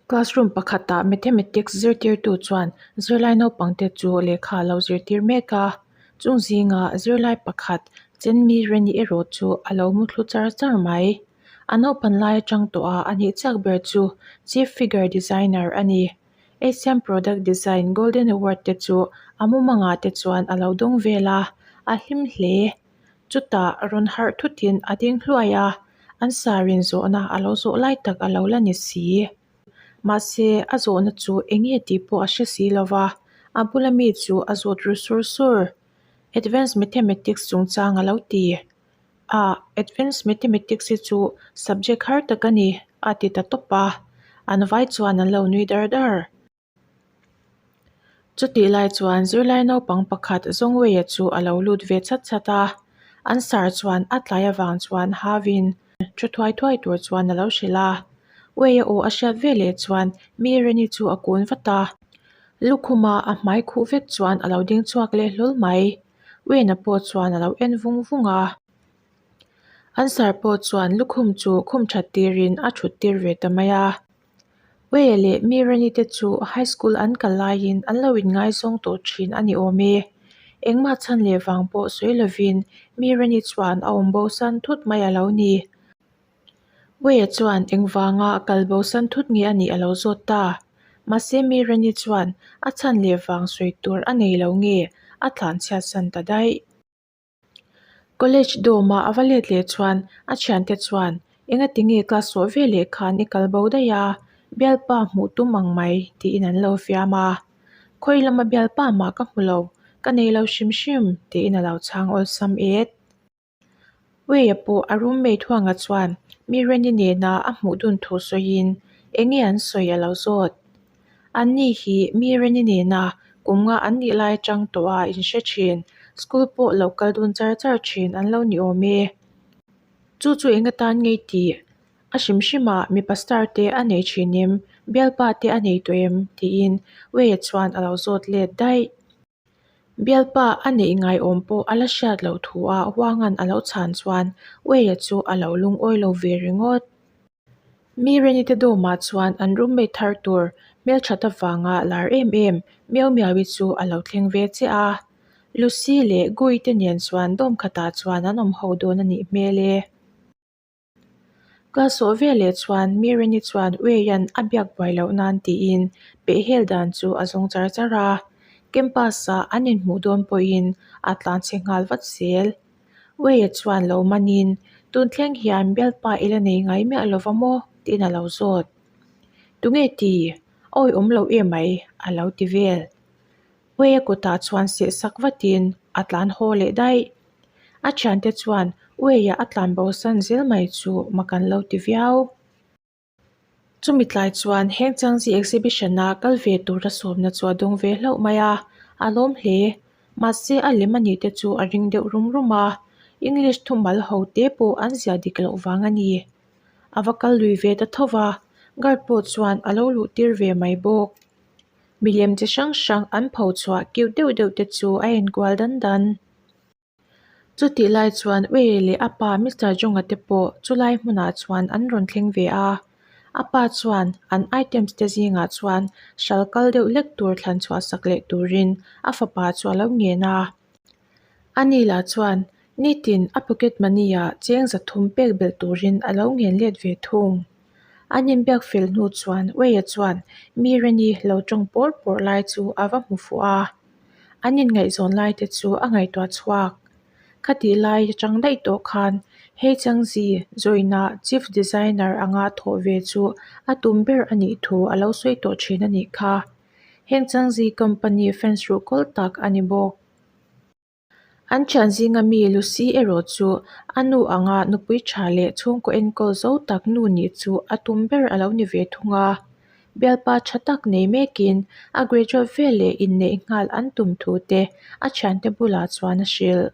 Classroom pakhatah mathematics zirtirtu chuan zirlai naupang te chu lehkha a lo zirtir mek a chung zingah zirlai pakhat chenmi reni erawh chu a lo muthlu char char mai. A naupan lai atang tawh a a nih chak ber chu chief figure designer a ni. Asian product design golden award te chu a mumangah te chuan a lo dawng vel a a hlim hle. Chutah rawn harh thutin a ding hluai a, an sarin zawhna a lo zawh lai tak a lo la ni si. Mahse, a zawhna chu eng nge tih pawh a hre si lo va, a bula mi chu a zawt ru sur sur. Advanced Mathematics chungchang a lo ti. Ah, Advanced Mathematics hi chu subject har tak a ni, a ti ta tawp a. An vai chuan an lo nui dar dar. Chutih lai chuan zirlai naupang pakhat Zawngweia chu a lo lut ve chat chat a, an sar chuan a tlai avang chuan Havin thu thuai thuai tur chuan a lo hrilh a. Weia aw a hriat veleh chuan mi Reni chu a kun vat a, lukhuma a hmai khuh vek chuan a lo ding chhuak leh hlawl mai. Wena pawh chuan a lo en vung vung a. An sar pawh chuan lukhum chu khum that tirin a thut tir ve ta mai a. Wei leh Mirani te chu high school an kal laiin an lo inngaizawng tawh thin a ni awm e. Engmah chhan leh vang pawh sawi lovin Mirani chuan a awm bosan thut mai a lo ni. Wei chuan engvanga kal bosan thut nge a nih a lo zawt ta. Mahse Mirani chuan a chhan leh vang sawi tur a nei lo nge a tlanchhiatsan ta daih. College dawm ah a va let leh chuan a thiante chuan engati nge class sawh ve leh khan i kal bo daih a, bialpa hmuh tum ang mai tiin an lo fiam a. Khawi lama bialpa mah ka hmu lo, ka nei lo hrim hrim tiin a lo chhang awlsam et. Weia pawh a roommate huanga chuan mi Reni nena a hmuh dun thu sawiin enge an sawi a lo zawt. Anni hi mi Reni nena kum nga an nih lai atang tawh a inhre thin, school pawh lo kal dun char char thin an lo ni awm e. Chu chu eng atan ngei tih? A hrim hrimah mipa star te a nei thin em? Bialpa te a nei tawh em? tiin Weia chuan a lo zawt let daih. Bialpa a neih ngaiawm pawh a la hriat loh thu a Huanga'n a lo chhan chuan Weia chu a lo lungawi lo ve ringawt. Mi Renite dawmah chuan an roommate thar tur hmelthat avanga lar em em Miau Miaui chu a lo thleng ve chiah a. Lucy leh Gui te nen chuan dawm khatah chuan an awm ho dawn a nih hmel e. Class sawh veleh chuan Mirini chuan Weian a biak buai loh nan tiin pehhel dan chu a zawng char char a, campus ah an inhmuh dawn pawhin a tlan chhe nghal vat zel. Weia chuan lo manin tun thleng hian bialpa i la nei ngai miah lo va maw? tiin a lo zawt. Tunge ti? A awihawm lo emai a lo ti vel. Weia kutah chuan seh sak vatin a tlan haw leh daih. A thiante chuan Weia a tlan bosan zel mai chu mak an lo ti viau. Chumi tlai chuan heng Changzi exhibition a kal ve tura sawmna chu a dawng ve hlauh mai a, a lawm hle. Mahse a lem a nih te chu a ring deuh rum rum a, English thumal ho te pawh an ziah dik loh vang a ni. A va kal lui ve ta tho va, guard pawh chuan a lo luh tir ve mai bawk. Milem chi hrang hrang an pho chhuah cute deuh deuh te chu a enkual dan dan. Chutih lai chuan Wei leh a pa Mister Jonga te pawh chulai hmunah chuan an rawn thleng ve a. A pa chuan an items te zingah chuan hral kal deuh hlek tur thlan chhuah sak leh turin a fapa chu a lo ngen a. Ani lah chuan nitin a pocket money ah cheng zathum pek belh turin a lo ngen let ve thung. An inbiak fel hnu chuan Weia chuan mi Reni lo tawng pawr pawr lai chu a va hmu fuh a. An inngaihzawn lai te chu a ngaihtuah chhuak. Khatih lai atang daih tawh khan Hei Changzi join-a Chief Designer anga thawh ve chu a tum ber a nih thu a lo sawi tawh thin a nih kha. Heng Changzi company fans ruhkawl tak a ni bawk. An thian zinga mi Lucy erawh chu a nu anga nupui tha leh chhungkaw enkawl zo tak nu nih chu a tum ber a lo ni ve thung a. Bialpa tha tak nei mekin a graduate vel leh inneih nghal an tum thu te a thiante bulah chuan a hrilh.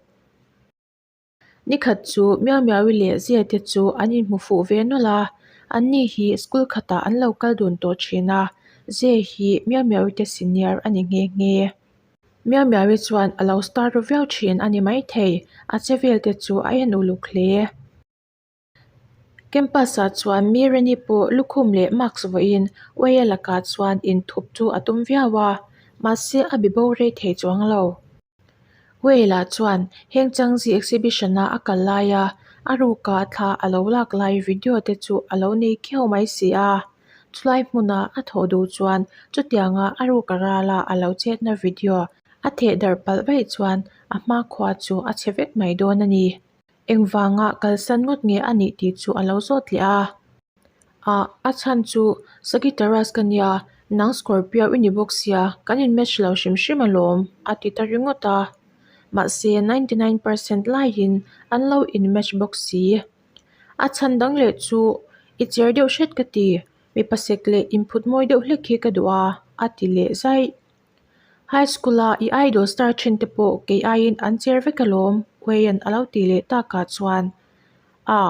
Nikhat chu Miau Miaui leh Zia te chu an inhmu fuh ve nawlh a, anni hi school khatah an lo kal dun tawh thin a, Zia hi Miau Miaui te senior a ni nghe nghe. Miau Miaui chuan a lo star ru viau thin a ni maithei, a che vel te chu a en uluk hle. Campus-ah chuan Mireni pawh lukhum leh mask vawiin Uaia lakah chuan inthup chu a tum viau a, mahse a be bo rei thei chuang lo. Uaia chuan heng Changzi exhibition-a a kal laia a ruka thla a lo lak lai video te chu a lo nei khiau mai si a. Chulai hmuna a thawh duh chuan chutianga a ruka rala a lo chetna video a theh darh palh vaih chuan a hmakhua chu a chhe vek mai dawn a ni. Engvanga kalsan ngawt nge a nih tih chu a lo zawt leh a. Ah, a chhan chu Sagittarius ka nia, nang Scorpio i ni bawk sia, kan in match lo hrim hrim alawm, a ti ta ringawt a. Mahse, 99 percent laiin an lo in match bawk si. A chhan dang leh chu i cher deuh hret ka ti, mipa sek leh inphut mawi deuh hlek hi ka duh a, a ti leh zaih. High school a i idol star thin te pawh kei aiin an cher vek alawm, Wayne a lo tih leh takah chuan a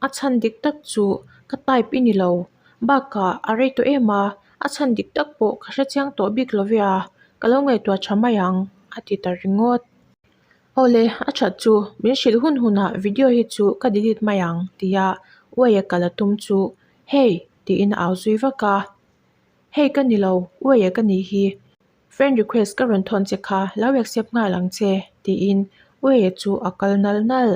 a chhan dik tak chu ka type i ni lo. Bakah a rei tawh em a, a chhan dik tak pawh ka hre chiang tawh bik lo ve a, ka lo ngaihtuah tha mai ang a ti ta ringawt. Awle, a that chu min hrilh hun hunah video hi chu ka delete mai ang tia Wayne kal a tum chu Hey! tiin a au zui vak a. Hei ka ni lo, uaia ka nih hi. Friend request ka rawn thawn che kha lo accept nghal ang che, tiin uaia chu a kal nal nal.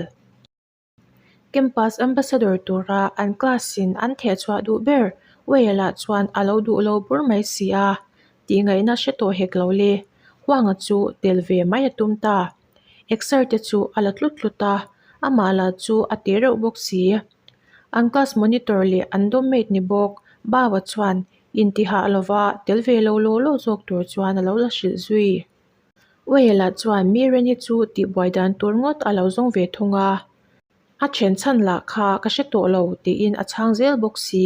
Campus ambassador tura an class in an theh chhuah duh ber uaia lah chuan a lo duh lo bur mai si a, tih ngaihna hre tawh hek lo le. Huanga chu tel ve mai a tum ta. Exer te chu a la tlut tlut a, amah lah chu a ti reuh bawk si. An class monitor leh an dormmate ni bawk Bawa chuan intihah lova tel ve lo law law zawk tur chuan a lo la hrilh zui. Uela chuan Mireni chu tihbuai dan tur ngawt a lo zawng ve thung a, a then chhan lah kha ka hre tawh lo tiin a chhang zel bawk si.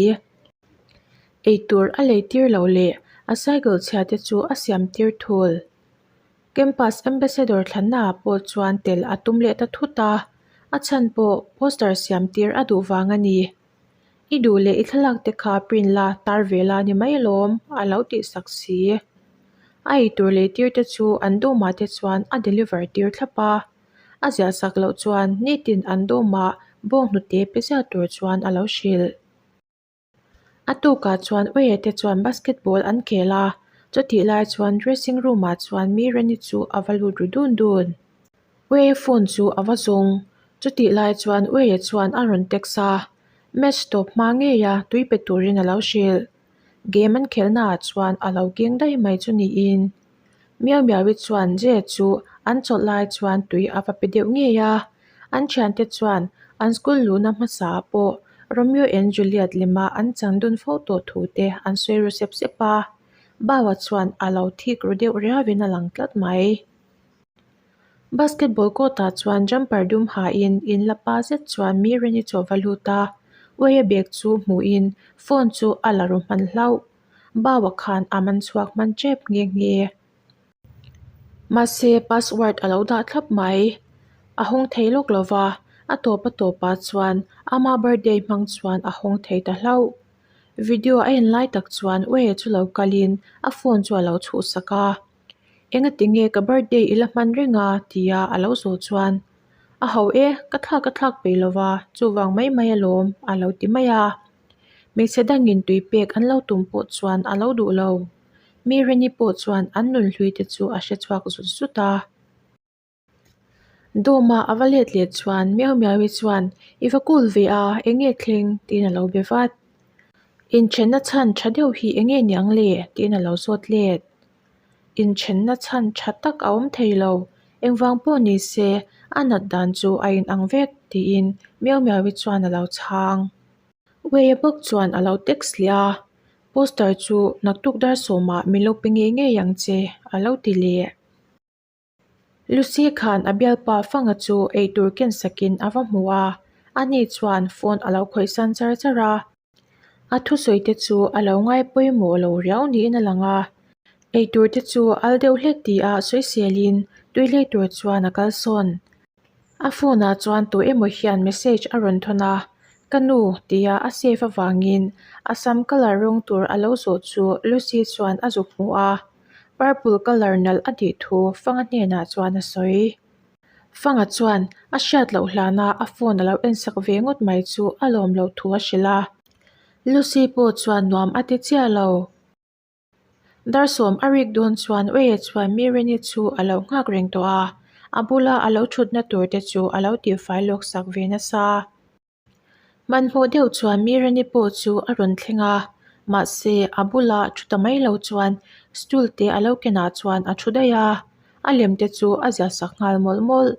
Eitur a lei tir lo leh a cycle chhia te chu a siam tir thul. Campus Ambassador thlannaah pawh chuan tel a tum leh ta thut a, a chhan pawh poster siam tir a duh vang a ni. I duh leh i thlalak te kha print la tar ve la ni mai alawm a lo tih sak si. A eitur lei tir te chu an dawmah te chuan a deliver tir thlap a, a ziah sak loh chuan nitin an dawmah bawnghnute pe ziah tur chuan a lo hrilh. A tukah chuan Uia te chuan basketball an khel a, chutih lai chuan dressing room ah chuan Mirani chu a va lut ru dun dun. Uia phone chu a va zawng, chutih lai chuan Uia chuan a rawn text a, match tawp hma ngei a tui pe turin a lo hrilh. Game an khelhna ah chuan a lo keng daih mai chu niin. Miau Miaui chuan Jay chu an chawlh lai chuan tui a va pe deuh ngei a, an thiante chuan an school luhna hmasa ah pawh Romeo and Juliet lema an chang dun fo tawh thu te an sawi ru sep sep a, Bawa chuan a lo thik ru deuh riauin a lang tlat mai. Basketball court ah chuan jumper dum hain in la pa zet chuan mi Reni chu a va lut a, Uaia bag chu hmuhin phone chu a la ru hman hlauh. Bawa khan a man chhuak hman tep nghe nghe. Mahse password a lo dah thlap mai. A hawng thei lawk lo va, a tawp a tawpah chuan ama birthday hmang chuan a hawng thei ta hlauh. Video a en lai tak chuan Uaia chu lo kalin a phone chu a lo chhuhsak a. Engati nge ka birthday i la hman reng a? tia a lo zawh chuan A ho e, ka thlak a thlak peih lo va, chuvang mai mai alawm a lo ti mai a. Hmeichhe dangin tui pek an lo tum pawh chuan a lo duh lo. Mi Reni pawh chuan an nunhlui te chu a hre chhuak zut zut a. Dawma a va let leh chuan Miau Miaui chuan I va cool ve a, eng nge thleng? tiin a lo be vat. Inthenna chhan tha deuh hi eng nge niang le? tiin a lo zawt let. Inthenna chhan tha tak a awm thei lo, engvang pawh ni se a nat dan chu a inang vek tiin Miau Miaui chuan a lo chhang. Uaia bawk chuan a lo text leh a, poster chu naktuk dar sawmah min lo pe ngei ngei ang che a lo ti leh. Lucy khan a bialpa Fanga chu eitur ken sakin a va hmu a, ani chuan phone a lo khawih san char char a. A thusawi te chu a lo ngai pawimawh lo riau niin a lang a, eitur te chu al deuh hlek ti a sawiselin tui hlei tur chuan a kalsawn. A phone ah chuan tu emaw hian message a rawn thawn a, Ka nu tia a save avangin a sam colour rawng tur a lo zawh chu Lucy chuan a zuk hmu a, purple colour nalh a tih thu Fanga hnenah chuan a sawi. Fanga chuan a hriat loh hlana a phone a lo ensak ve ngawt mai chu a lawm loh thu a hrilh a. Lucy pawh chuan nuam a ti chiah lo. Dar sawm a rik dawn chuan Wei-a chuan Mirini chu a lo nghak reng tawh a, a bula a lo thutna tur te chu a lo tihfai lawk sak ve nasa. Hmanhmawh deuh chuan Mirini pawh chu a rawn thleng a, mahse a bula thu ta mai lo chuan stool te a lo kenah chuan a thu daih a, a lem te chu a ziah sak nghal mawlh mawlh.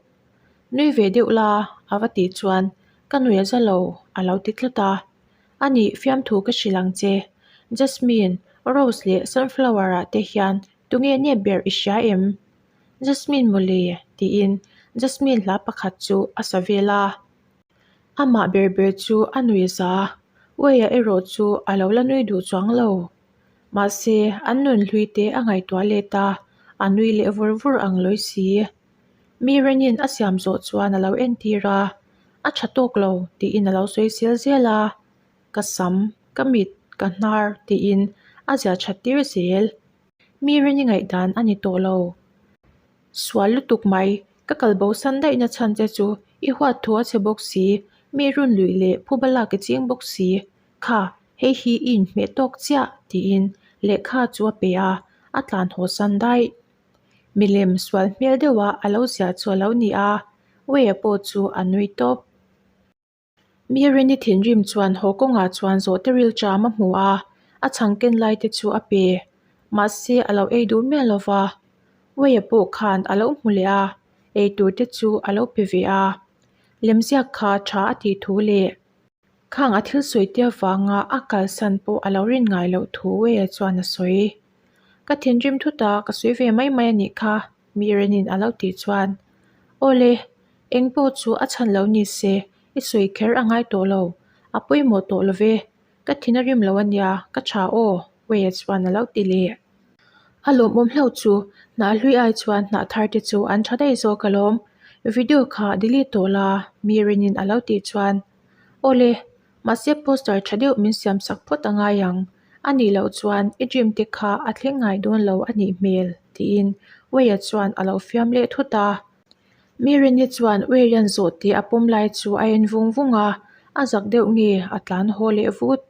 Nui ve deuh la a va tih chuan ka nui a za lo a lo ti tlat a. A nih fiamthu ka hrilh ang che. Jasmine, Rose leh Sunflower ah te hian tunge nep ber i hria em? Jasmine mawle tiin Jasmine hla pakhat chu a sa vel a. Amah ber ber chu a nui za, Uaia erawh chu a lo la nui duh chuang lo. Mahse an nun hlui te a ngaihtuah let a, a nui leh vur vur ang lawi si. Mi Renin a siam zawh chuan a lo entir a, a tha tawk lo tiin a lo sawi zel zel a, ka sam, ka mit, ka hnar tiin a zia that tir zel. Mi Reni ngaihdan a ni tawh lo. Sual lutuk mai, ka kal bo san daih na chhan che chu i huat thu a chhe bawk si, mi run luih leh phuba lak i ching bawk si, kha hei hi i inhmeh tawk chiah tiin lehkha chu a pe a, a tlan haw san daih. Milem sual hmel deuha a lo ziah chu a lo ni a, Wei-a pawh chu a nui tawp. Mirini thinrim chuan haw kawngah chuan zawhte rilṭam a hmu a, a chhang ken lai te chu a pe. Mahse a lo ei duh miah lo va, Wei-a pawh khan a lo hmu leh a, ei tur te chu a lo pe ve a. Lemziak kha tha a tih thu leh khang a thil sawi te avanga a kalsan pawh a lo rin ngai loh thu Wei-a chuan a sawi. Ka thinrim thut a, ka sawi ve mai mai a nih kha, Mirenin a lo tih chuan, Awle, eng pawh chu a chhan lo ni se, i sawi kher a ngai tawh lo, a pawimawh tawh lo ve, ka thin a rim lo a nia, ka tha aw, Wei-a chuan a lo ti leh. A lawmawm hlauh chu, hnah hlui ai chuan hnah thar te chu an tha daih zawk alawm, video kha delete tawh la, Mirenin a lo tih chuan, Awle, Mahse poster tha deuh min siam sak phawt a ngai ang. A nih loh chuan i dream te kha a thleng ngai dawn lo a nih hmel, tiin Wei-a chuan a lo fiam leh thut a. Mirini chuan Wei-a'n zawh tih a pawm lai chu a en vung vung a, a zak deuh nge a tlan haw leh vut.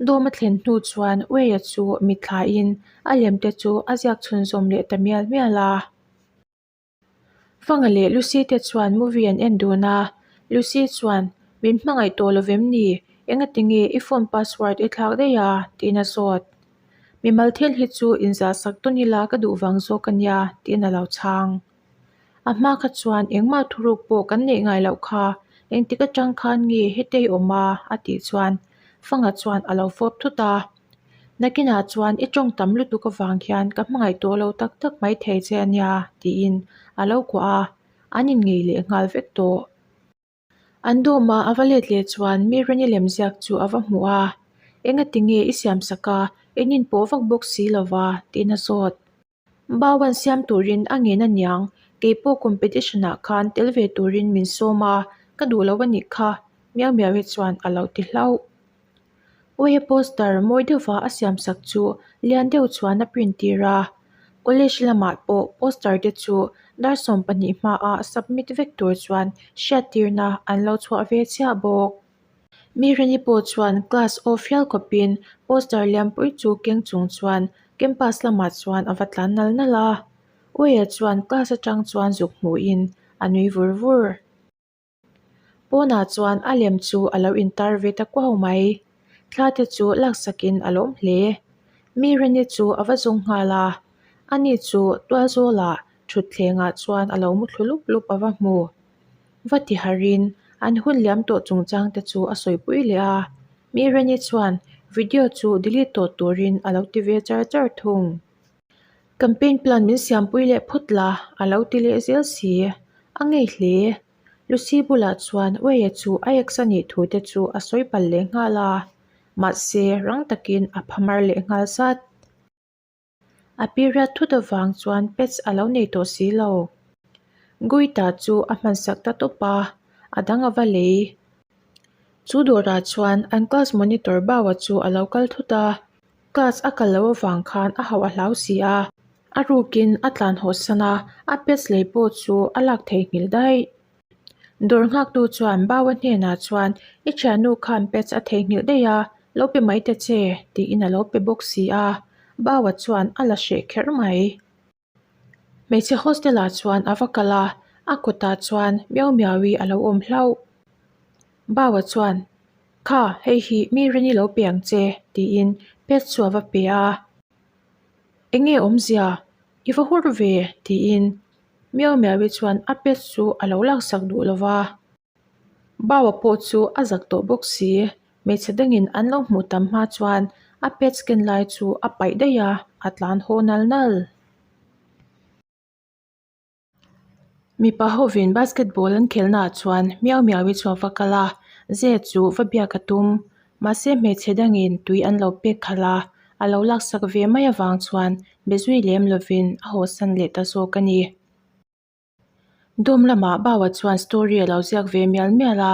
Dawm a thlen hnu chuan Wei-a chu mitthlain a lem te chu a ziak chhunzawm leh ta mial mial a. Fanga leh Lucy te chuan movie an en dun a, Lucy chuan, Min hmangaih tawh lo vem ni? Engati nge i phone password i thlak daih a? tiin a zawt. Mimal thil hi chu inzah sak tawn ila ka duh vang zawk a nia, tiin a lo chhang. A hma kha chuan engmah thuruk pawh kan neih ngai loh kha, engtik atang khan nge hetei awm a? a tih chuan Fanga chuan a lo fawp thut a. Nakinah chuan i tawng tam lutuk avang hian ka hmangaih tawh lo tak tak mai thei che a nia tiin a lo kuah a, an inngei leh nghal vek tawh. An dawma a va let leh chuan Mirani lemziak chu a va hmuh a, Engati nge i siamsak a, in inpawh vak bawk si lova tiin a zawt. Bauan siam turin a ngen a niang, keipawh competition ah khan tel ve turin min sawm a, ka duh lo a nih kha, miau miau hi chuan a lo ti hlauh. Uia poster mawi deuhva a siam sak chu lian deuh chuan a print tir a, college lamah pawh poster te chu dar 12 hmaah submit vek tur chuan hriattirna an lo chhuah ve chiah bawk. Mirini pawh chuan class off hial khawpin poster lianpui chu keng chung chuan campus lamah chuan a va tlan nal nal a. Uia chuan class atang chuan zuk hmuhin a nui vur vur. Pawnah chuan a lem chu a lo intar ve ta kuau mai. Thla te chu laksakin a lawm hle. Mirini chu a va zawng nghal a, ani chu tualzawlah thutthlengah chuan a lo muthlu lup lup a va hmu. Va ti harin an hun liam tawh chungchang te chu a sawipui leh a, Mirani chuan video chu delete tawh turin a lo ti ve char char thung. Campaign plan min siampui leh phawt la a lo ti leh zel si, a ngei hle. Lucy bulah chuan Wei-a chu a ex a nih thu te chu a sawi palh leh nghal a, mahse rang takin a phamar leh nghal zat. A period thut avang chuan pets a lo nei tawh si lo. Guita chu a hmansak ta tawp a, a dang a va lei. Chu dawrah chuan an class monitor Baua chu a lo kal thut a, class a kal loh avang khan a hauh a hlau si a. A rukin a tlan haw san a, a pets lei pawh chu a lak theihnghilh daih. Dawr nghaktu chuan Baua hnenah chuan I thiannu khan pets a theihnghilh daih a, lo pe mai ta che tiin a lo pe bawk si a, Baua chuan a la hreh kher mai. Hmeichhe hostel ah chuan a va kal a, a kutah chuan miau miau hi a lo awm hlauh. Baua chuan Kha hei hi mi rin i lo pe ang che tiin pets chu a va pe a. Eng nge awmzia? I va hur ve tiin miau miau hi chuan a pet chu a lo laksak duh lo va. Baua pawh chu a zak tawh bawk si, hmeichhe dangin an lo hmuh tam hma chuan a pet scan lai chu a paih daih a, a tlan haw nal nal. Mipa hovin basketball an khelhnaah chuan miau miau hi chu a va kal a, ze chu va biak a tum. Mahse hmeichhe dangin tui an lo pek khalh a, a lo laksak ve mai avang chuan be zui lem lovin a hawsan leh ta zawk a ni. Dawm lamah Baua chuan story a lo ziak ve mial mial a,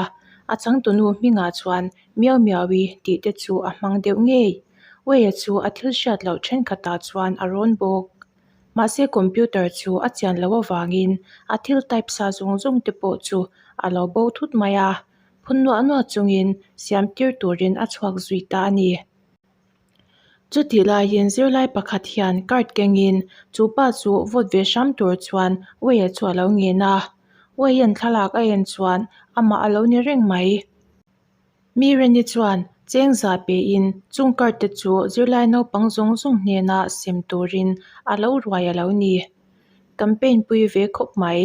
a changtunu hmingah chuan miau miau i tih te chu a hmang deuh ngei. Weia chu a thil hriat loh thenkhatah chuan a rawn bawk. Mahse computer chu a chian loh avangin a thil type sa zawng zawng te pawh chu a lo bo thut mai a, phun nuah nuah chungin siam tir turin a chhuak zui ta a ni. Chutih laiin zirlai pakhat hian card kengin chu pa chu vote ve hram tur chuan Weia chu a lo ngen a, Weia'n thlalak a en chuan amah a lo ni reng mai. Mi Reni chuan cheng za pein chung card te chu zirlai naupang zawng zawng hnena sem turin a lo ruai a lo ni. Campaign pui ve khawp mai.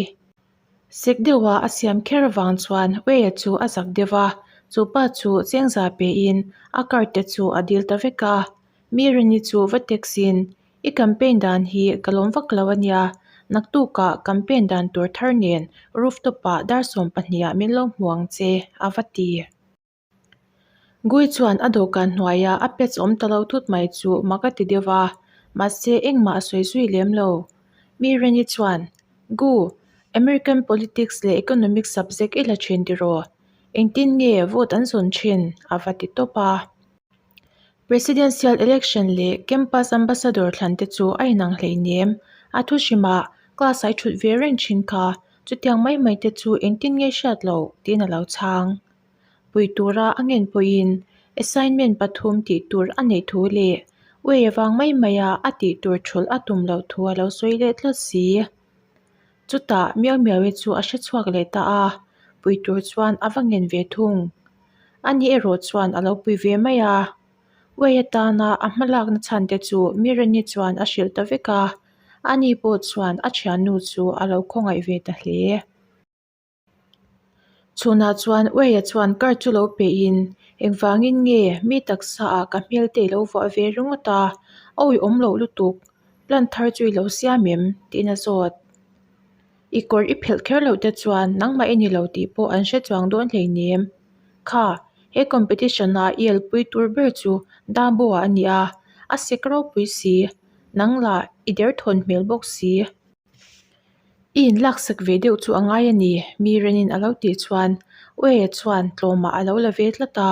Sek deuha a siam kher avang chuan Weia chu a zak deuh a, chu pa chu cheng za pein a card te chu a dil ta vek a. Mi Reni chu va text in I campaign dan hi ka lawm vak lo a nia, naktukah campaign dan tur thar nen rooftop ah dar 12 ah min lo hmu ang che, a va ti. Gui chuan a dawhkan hnuaia a pets awm ta lo thut mai chu mak a ti deuh a, mahse engmah a sawi zui lem lo. Mi Reni chuan, Gu, American politics leh economics subject i la thin tiraw? Engtin nge vote an zawn thin? a va ti tawp a. Presidential election leh campus ambassador thlan te chu a inang hleinem. A thu hrimah class ah i thut ve reng thin kha, chutiang mai mai te chu engtin nge hriat loh tiin a lo chhang. Pui tura a ngen pawhin assignment pathum tih tur a neih thu leh way avang mai maia a tih tur thulh a tum loh thu a lo sawi leh tlat si. Chutah miau miau hi chu a hre chhuak leh ta a, pui tur chuan a va ngen ve thung. Ani erawh chuan a lo pui ve mai a, Uai atana a hmalakna chhan te chu Mirani chuan a hrilh ta vek a, ani pawh chuan a thiannu chu a lo khawngaih ve ta hle. Chhunah chuan Uaia chuan car chu lo pehin engvangin nge mi taksa ah ka hmel te i lo vuah ve ringawt a, a awihawm loh lutuk, plan thar chu i lo siam em? tiin a zawt. I kawr i phelh kher loh te chuan nangmah i ni lo tih pawh an hre chuang dawn hleinem. Kha, he competition ah i elpui tur ber chu Dambo ah a ni a, a sek ropui si, nang lah i derthawn hmel bawk si. I inlaksak ve deuh chu a ngai a ni, mi Renin a lo tih chuan Uaia chuan tlawmah a lo la ve tlat a.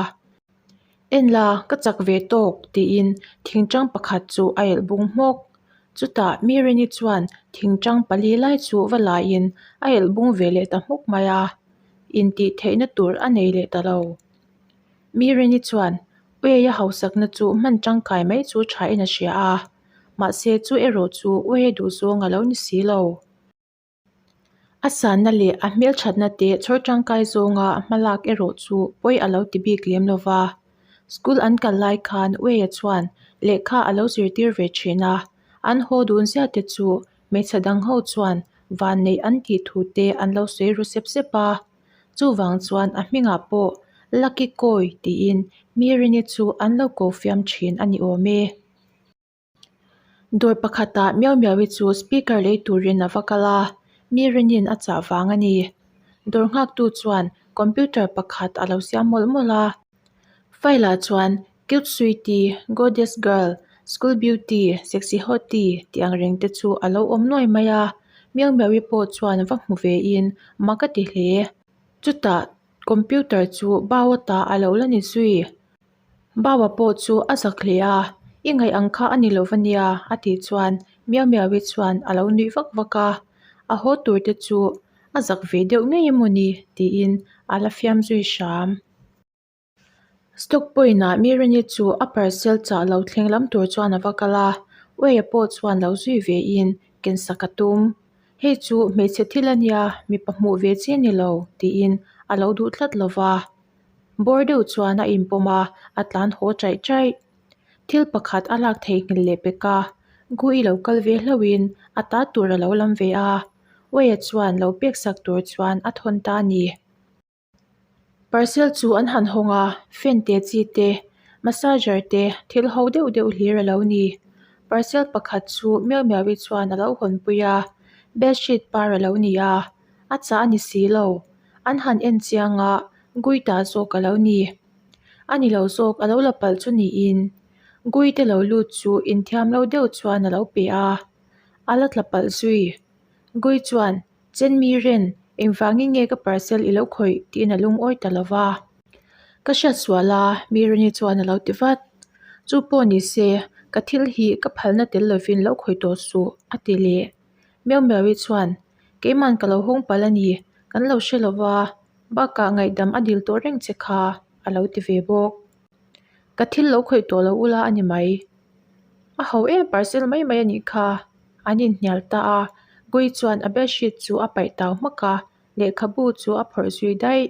En la, ka chak ve tawk tiin thingtang pakhat chu a elh bung hmawk. Chutah mi Reni chuan thingtang pali lai chu va laiin a elh bung ve leh ta hmawk mai a, intih theihna tur a nei leh ta lo. Mi Reni chuan Uaia hausakna chu hman tangkai mai chu thain a hria a, mahse chu erawh chu Uaia duhzawng a lo ni si lo. A sanna leh a hmelthatna te chhawr tangkai zawnga hmalak erawh chu pawi a lo ti bik lem lo va. School an kal lai khan Uaia chuan lehkha a lo zirtir ve thin a, an haw dun ziah te chu hmeichhe dang ho chuan vanneih an tih thu te an lo sawi ru sep sep a. Chuvang chuan a hmingah pawh Lucky Kawi tiin Mirini chu an lo ko fiam thin a ni awm e. Dawr pakhatah miau miau hi chu speaker lei turin a va kal a, mi rin in a chah vang a ni. Dawr nghaktu chuan computer pakhat a lo siam mawlh mawlh a, file ah chuan cute sweetie, goddess girl, school beauty, sexy hottie tih ang reng te chu a lo awm nuai mai a, miau miau hi pawh chuan va hmu ve in mak a ti hle. Chutah computer chu bau ata a lo la ni zui. Bawa pawh chu a zak hle a, I ngaih ang kha a ni lo va nia, a tih chuan Miau Miau-i chuan a lo nuih vak vak a, a haw tur te chu a zak ve deuh ngei emaw ni tiin a la fiam zui hram. Stock point ah Mirini chu a parcel chah lo thleng lam tur chuan a va kal a, Uaia pawh chuan lo zui ve in ken sak a tum. Hei chu hmeichhe thil a nia, mipa hmuh ve chi a ni lo tiin a lo duh tlat lo va. Bawr deuh chuan a inpawm a, a tlan haw chaih chaih. Thil pakhat a lak theihnghilh leh pek a, Gui lo kal ve hlauhin a ta tur a lo lam ve a, Uaia chuan lo pek sak tur chuan a thawn ta a ni. Parcel chu an han hawng a, fan te chi te, massager te thil ho deuh deuh hlir a lo ni. Parcel pakhat chu Miau Miau-i chuan a lo hawnpui a, bedsheet par a lo ni a, a chah a ni si lo. An han en chiang a, Guita zawk a lo ni. A ni lo zawk a lo la palh chu niin Guite lo lut chu inthiam lo deuh chuan a lo pe a, a la tla palh zui. Gui chuan Chen mi ren, engvangin nge ka parcel i lo khawih tiin a lungawi ta lo va. Ka hriat sual a, mi Reni chuan a lo ti vat. Chu pawh ni se, ka thil hi ka phalna tel lovin lo khawih tawh suh, a ti leh. Miau Miaui chuan, Keiman ka lo hawng palh a ni, kan lo hre lo va, bakah ngaihdam a dil tawh reng che kha, a lo ti ve bawk. Ka thil lo khawih tawh lo ula a ni mai. A ho em parcel mai mai a nih kha, an inhnial ta a, Gui chuan a bedsheet chu a paih tau hmak a, lehkhabu chu a phawrh zui daih.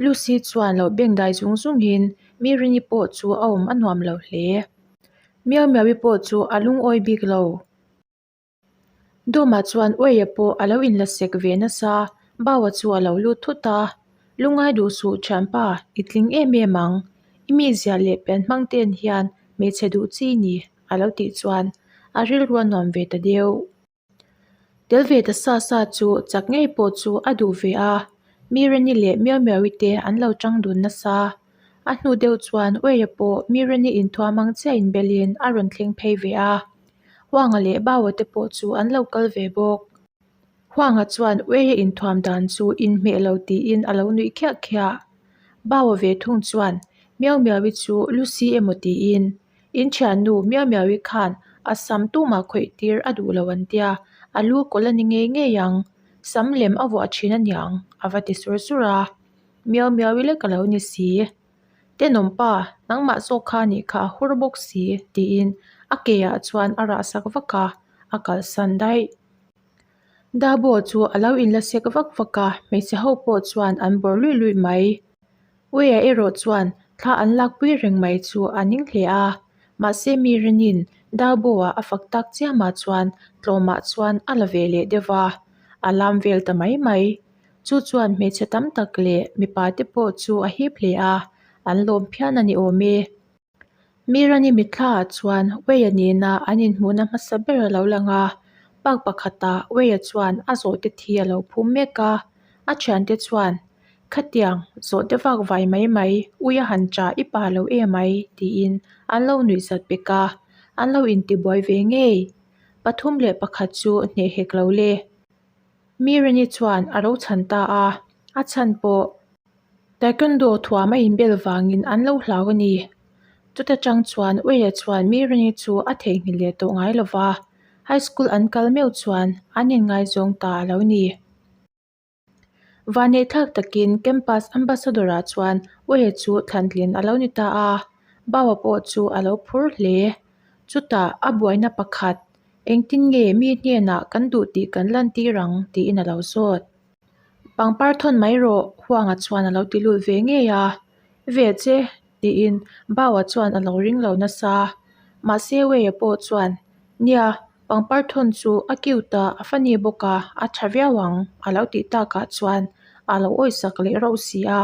Lucy chuan lo beng dai zung zungin Mirini pawh chu a awm a nuam lo hle. Miau Miaui pawh chu a lungawi bik lo. Dawmah chuan Uaia pawh a lo inla sek ve nasa, Baua chu a lo lut thut a. Lungai duh suh thianpa, i tling em em ang. I mizia leh pian hmang ten hian hmeichhe duh chi ni, a lo tih chuan a rilru a nuam ve ta deuh. Tel ve ta sa sa chu chak ngei pawh chu a duh ve a, Mirani leh Miau Miaui te an lo tang dun nasa. A hnu deuh chuan Uaia pawh Mirani inthuam ang chiah inbelin a rawn thleng phei ve a. Huanga leh Baua te pawh chu an lo kal ve bawk. Huanga chuan Ueia inthuam dan chu inhmeh lo tiin a lo nuih khiah khiah. Baua ve thung chuan Miau Miaui chu Lucy emaw tiin, In thiannu Miau Miaui khan a sam tumah khawih tir a duh lo an tia, a lu kawlh a ni ngei ngei ang, sam lem a vuah thin aniang a va ti sur sur a. Miau Miaui lek a lo ni si. Tenawm pa, nangmah zawk kha nih kha a hur bawk si, tiin a ke ah chuan a rah sak vak a, a kalsan daih. Dabo chu a lo inla sek vak vak a, hmeichhe ho pawh chuan an bawrh luih luih mai. Uia erawh chuan thla an lakpui reng mai chu a ning hle a, mahse mi Rinin Dabo-a a fak tak chiamah chuan tlawmah chuan a la ve leh deuh va, a lam vel ta mai mai. Chu chuan hmeichhe tam tak leh mipa te pawh chu a hip hle a, an lawm phian a ni awm e. Mirani mitthlaah chuan Weia nena an inhmuhna hmasa ber a lo lang a, park pakhatah Weia chuan a zawhte thi a lo phum mek a, a thiante chuan, Khatiang, zawhte vak vai mai mai, ui a han cha i pa lo em ai, tiin an lo nuihzat pek a, an lo intibuai ve ngei. 31 chu hneh hek lo le. Mirini chuan a ro chhan ta a, a chhan pawh Taekwondo thuam a inbel vangin an lo hlau a ni. Chuta tang chuan Uia chuan Mirini chu a theihnghilh leh tawh ngai lo va, high school an kal meuh chuan an inngaizawng ta a lo ni. Vanneih thlak takin campus ambassador-ah chuan Uia chu thlantlin a lo ni ta a, Baua pawh chu a lo phur hle. Chutah a buaina pakhat Engtin nge mi hnenah kan duh tih kan lantir ang? tiin a lo zawt. Pangpar thawn mai rawh, Huanga chuan a lo ti lut ve ngei a. Ve che, tiin Baua chuan a lo ring lo nasa. Mahse Weia pawh chuan, Nia, pangpar thawn chu a cute a, a funny bawk a, a tha viau ang, a lo tih takah chuan a lo awisak leh rauh si a.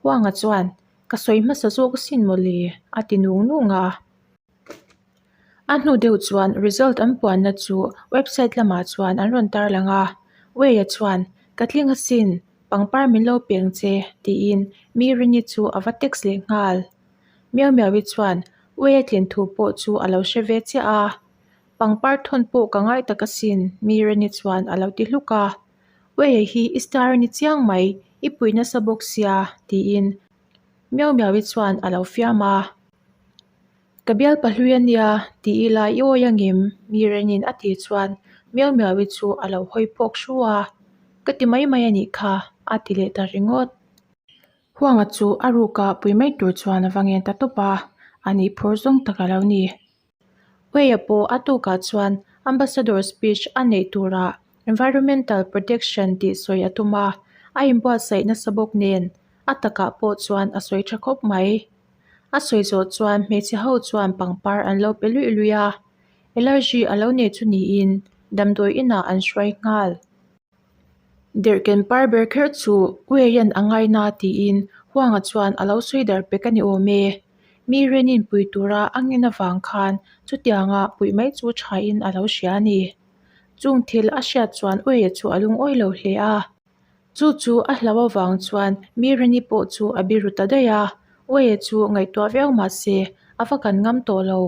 Huanga chuan, Ka sawi hmasa zawk asin mawle, a ti nung nung a. A hnu deuh chuan result an puanna chu website lamah chuan an rawn tarlang a, Weia chuan, Ka tling asin, pangpar min lo peng che, tiin mi Rini chu a va text leh nghal. Miau Miaui chuan Weia tlin thu pawh chu a lo hre ve chiah a, Pangpar thawn pawh ka ngai tak asin, mi Rini chuan a lo ti hluk a. Weia hi i star a ni chiang mai, i pui nasa bawk sia, tiin Miau Miaui chuan a lo fiam a. Ka bialpa hlui a nia, ti ila i awi angem? Mi Renin a tih chuan Miau Miaui chu a lo hawi phawk hru a, Ka ti mai mai a nih kha, a ti leh ta ringawt. Huanga chu a ruka pui mai tur chuan a va ngen ta tawp a, a nih phur zawng tak a lo ni. Weia pawh a tukah chuan Ambassador speech a neih turah Environmental Protection tih sawi a tum a, a inbuatsaih nasa bawk nen a takah pawh chuan a sawi tha khawp mai. A sawi zawh chuan hmeichhe ho chuan pangpar an lo pe luih luih a, allergy a lo nei chu niin damdawi inah an hruai nghal. Derhken par ber kher chu Ueian a ngaina tiin Huanga chuan a lo sawi darh pek a ni awm e. Mi Renin pui tura a ngen avang khan chutianga puih mai chu thain a lo hria a ni. Chung thil a hriat chuan Ueia chu a lungawi lo hle a. Chu chu a hlau avang chuan mi Reni pawh chu a biru ta daih a, Ueia chu ngaihtuah viau mah se a va kan ngam tawh lo.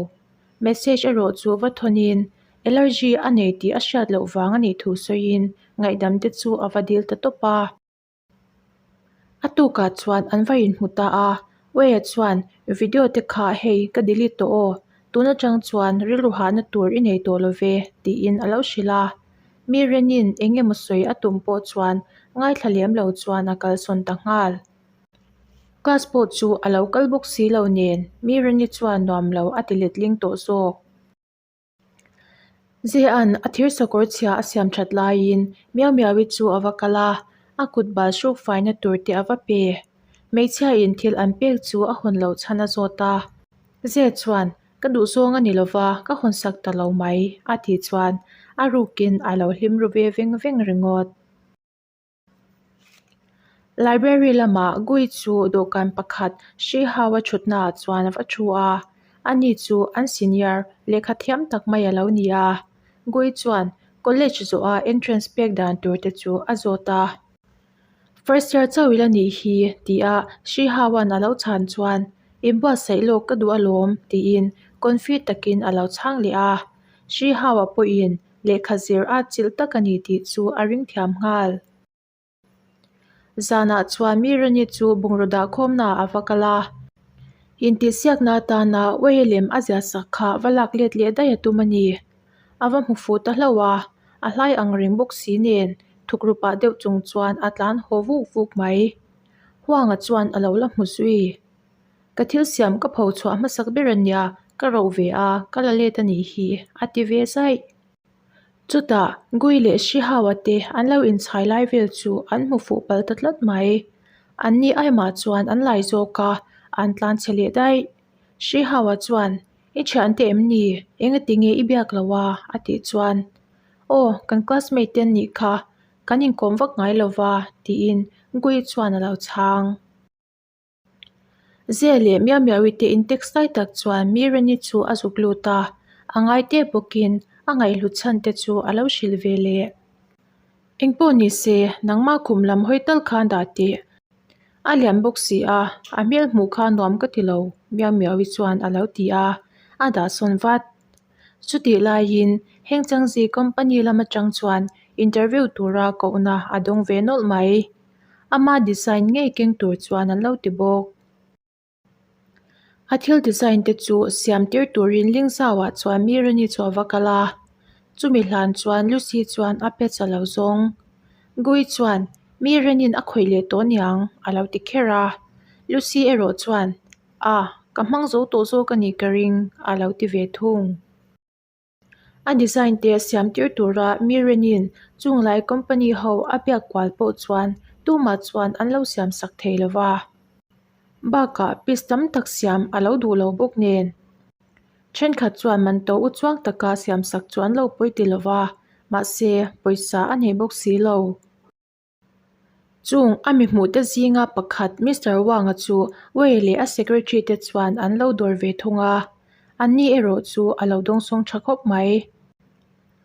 Message erawh chu va thawnin allergy a nei tih a hriat loh vang a nih thu sawiin ngaihdam te chu a va dil ta tawp a. A tukah chuan an va inhmu ta a, Ueia chuan video te kha hei ka delete tawh aw, tun atang chuan rilru hahna tur i nei tawh lo ve tiin a lo hrilh a. Mi Renin eng emaw sawi a tum pawh chuan ngaithla lem lo chuan a kalsawn ta nghal. Class pawh chu a lo kal bawk si lo nen mi Reni chuan nuam lo a ti letling tawh zawk. Zea'n a thir sakawr chhia a siam that laiin Miau Miaui chu a va kal a, a kut bal hruk faina tur te a va pe. Hmeichhiain thil an pek chu a hawn loh chhan a zawt a. Zea chuan, Ka duhzawng a ni lova, ka hawn sak ta lo mai, a tih chuan a rukin a lo hlim ru ve veng veng ringawt. Library lamah Gui chu dawhkan pakhat hri hau a thutnaah chuan a va thu a, ani chu an senior lehkha thiam tak mai a lo ni a. Gui chuan college zawha entrance pek dan tur te chu a zawt a. First year chauh ila nih hi tia hri hauan a lo chhan chuan inbuatsaih lawk ka duh alawm tiin confi takin a lo chhang leh a. Hri haua pawhin Lehkha zir a chilh tak a ni tih chu a ring thiam nghal. Zanah chuan Mirani chu bungraw dah khawmnaah a va kal a. Intihsiakna atana Uaia lem a ziah sak kha va lak let leh daih a tum a ni. A va hmu fuh ta hlauh a, a hlai ang reng bawk si nen thukru pah deuh chung chuan a tlan haw vuk vuk mai. Huanga chuan a lo la hmu zui. Ka thil siam ka pho chhuah hmasak ber a nia, ka roh ve a, ka la let a nih hi, a ti ve zaih. Chutah Gui leh Shihawa te an lo inchhai lai vel chu an hmu fuh palh ta tlat mai. Anni aimah chuan an lai zawk a, an tlan chhe leh daih. Shihawa chuan, I thiante em ni? Engati nge i biak lo a? a tih chuan, Aw, kan classmate te an nih kha, kan inkawm vak ngai lo va, tiin Gui chuan a lo chhang. Zia leh Miau Miaui te in text lai tak chuan Mirani chu a zuk lut a, a ngai teh bawkin a ngaihhlut chhan te chu a lo hrilh ve leh. Engpawh ni se, nangmah khum lam hawi tal khan dah teh. A lian bawk si a, a hmel hmuh kha nuam ka ti lo, Miau Miaui chuan a lo ti a, a dah sawn vat. Chutih laiin heng Changzi company lam atang chuan interview tura kohna a dawng ve nawlh mai. Ama design ngei keng tur chuan an lo ti bawk. A thil design te chu siam tir turin Lingzau-ah chuan Mirani chu a va kal a. Chumi hlan chuan Lucy chuan a pets a lo zawng. Gui chuan Mirani'n a khawih leh tawh niang a lo ti kher a. Lucy erawh chuan A, ka hmang zo tawh zawk a nih ka ring a lo ti ve thung. A design te siam tir tura Mirenin chunglai company ho a biak kual pawh chuan tumah chuan an lo siam sak thei lo va. Bakah piece tam tak siam a lo duh lo bawk nen. Thenkhat chuan man to u chuang taka siam sak chu an lo pawi ti lo va, mahse pawisa a nei bawk si lo. Chung a mi hmuhte zinga pakhat Mister Wang-a chu Wei leh a secretary te chuan an lo dawr ve thung a, anni erawh chu a lo dawngsawng tha khawp mai.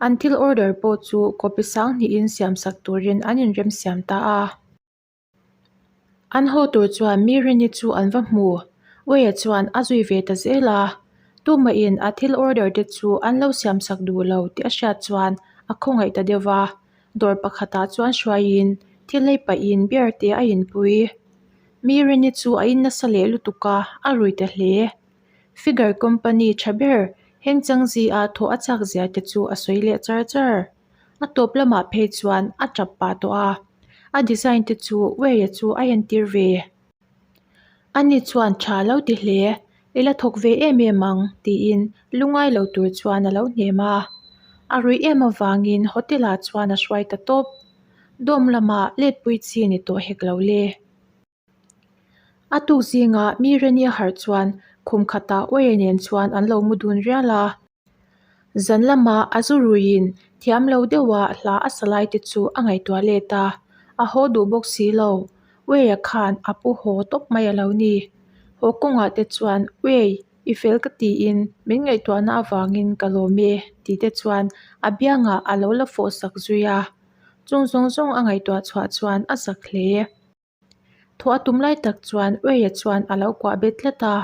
An thil order pawh chu copy sang hnihin siamsak turin an inremsiam ta a. An haw tur chuan Mirini chu an va hmu, Wei-a chuan a zui ve ta zel a, tumahin a thil order te chu an lo siamsak duh lo tih a hriat chuan a khawngaih ta deuh va. Dawr pakhatah chuan hruaiin thil lei pahin beer te a inpui. Mi Rini chu a in nasa leh lutuk a, a rui ta hle. Figure company tha ber Heng Changzi-a thawh a chak zia te chu a sawi leh char char. A tawp lamah phei chuan a tap pah tawh a, a design te chu Wei-a chu a entir ve. Ani chuan tha lo ti hle, I la thawk ve em em ang, tiin lungai lo tur chuan a lo hnem a. A ruih em avangin hotel-ah chuan a hruai ta tawp. Dawm lamah letpui chi ni tawh hek lo le. A tuk zingah mi Reni a harh chuan khum khatah Wei nen chuan an lo mu dun rial a. Zan lamah a zu ruiin thiam lo deuha hla a sa lai te chu a ngaihtuah let a, a haw duh bawk si lo. Wei-a khan a pu haw tawp mai a lo ni. Haw kawngah te chuan Wei, i fel ka tiin min ngaihtuahna avangin ka lawm e tih te chuan a biangah a lo la fawh sak zui a. Chung zawng zawng a ngaihtuah chhuah chuan a zak hle. Thawh a tum lai tak chuan Ueia chuan a lo kuah bet tlat a,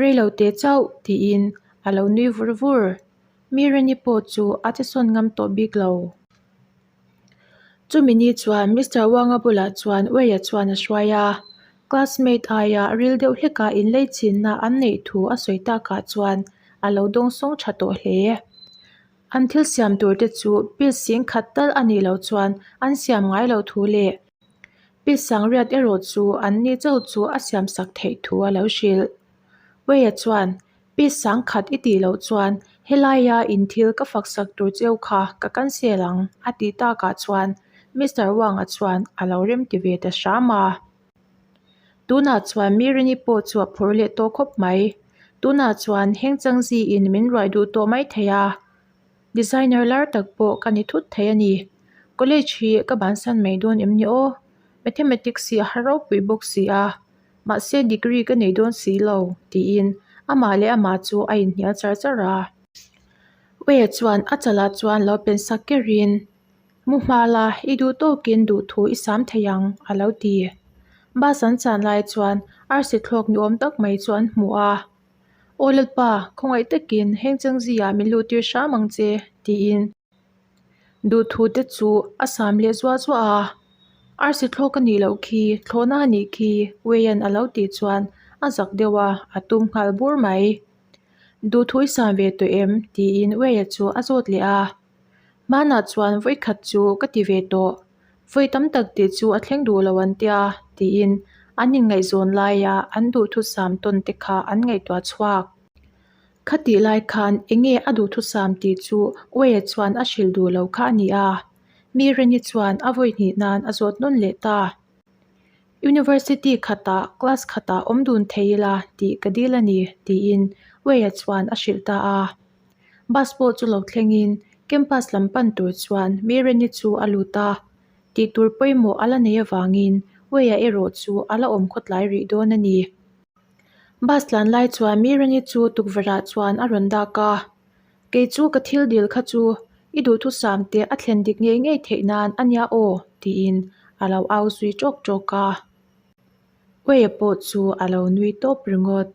Rei lo teh chauh tiin a lo nui vur vur. Mirani pawh chu a che sawn ngam tawh bik lo. Chumi ni chuan Mister Wanga bulah chuan Ueia chuan a hruai a, classmate aia ril deuh hleka inlei chinna an neih thu a sawi takah chuan a lo dawngsawng tha tawh hle. An thil siam tur te chu piece sing khat tal a nih loh chuan an siam ngai loh thu leh piece sangriat erawh chu an ni chauh chu a siam sak theih thu a lo hrilh. Weia chuan piece sang khat i tih loh chuan helaia in thil ka fak sak tur cheu kha ka cancel ang a tih takah chuan Mister Wang-a chuan a lo remti ve ta hram a. Tunah chuan Mirini pawh chu a phur leh tawh khawp mai. Tunah chuan heng changziin min ruai duh tawh mai thei a, designer lar tak pawh ka ni thut thei a ni. College hi ka bansan mai dawn em ni aw? Mathematics hi a har ropui bawk si a, mahse degree ka nei dawn si lo tiin amah leh amah chu a inhnial char char a. Wei-a chuan a chalah chuan lo pen sak kerin. Mu hma la, i duh tawkin duh thu i sam thei ang, a lo ti. Bus an chan lai chuan arsi thlawk ni awm tak mai chu an hmu a. Aw Lalpa, khawngaih takin heng changziah min luh tir hram ang che, tiin duh thu te chu a sam leh zuah zuah a. Arsi thlawk a nih loh khi, thlawhna a nih khi, Wei-a'n a lo tih chuan a zak deuh a, a tum nghal bur mai. Duh thu i sam ve tawh em? tiin Wei-a chu a zawt leh a. Hmanah chuan vawikhat chu ka ti ve tawh, vawi tam tak tih chu a thleng duh lo an tia tiin an inngaihzawn laia an duhthusam tawn te kha an ngaihtuah chhuak. Khatih lai khan enge a duhthusam tih chu Wei-a chuan a hrilh duh lo kha a ni a, mi Reni chuan a vawi hnih nan a zawt nawn leh ta. University khatah class khatah awm dun thei ila tih ka dil a ni tiin Wei-a chuan a hrilh ta a. Bus pawh chu lo thlengin campus lam pan tur chuan Mireni chu a lut a, tih tur pawimawh a la nei avangin Weia erawh chu a la awm khawtlai rih dawn a ni. Bus tlan lai chuan Mireni chu tukverhah chuan a rawn dak a, Kei chu ka thil dil kha chu i duhthusam te a thlen dik ngei ngei theih nan a nia aw tiin a lo au zui tawk tawk a. Weia pawh chu a lo nui tawp ringawt.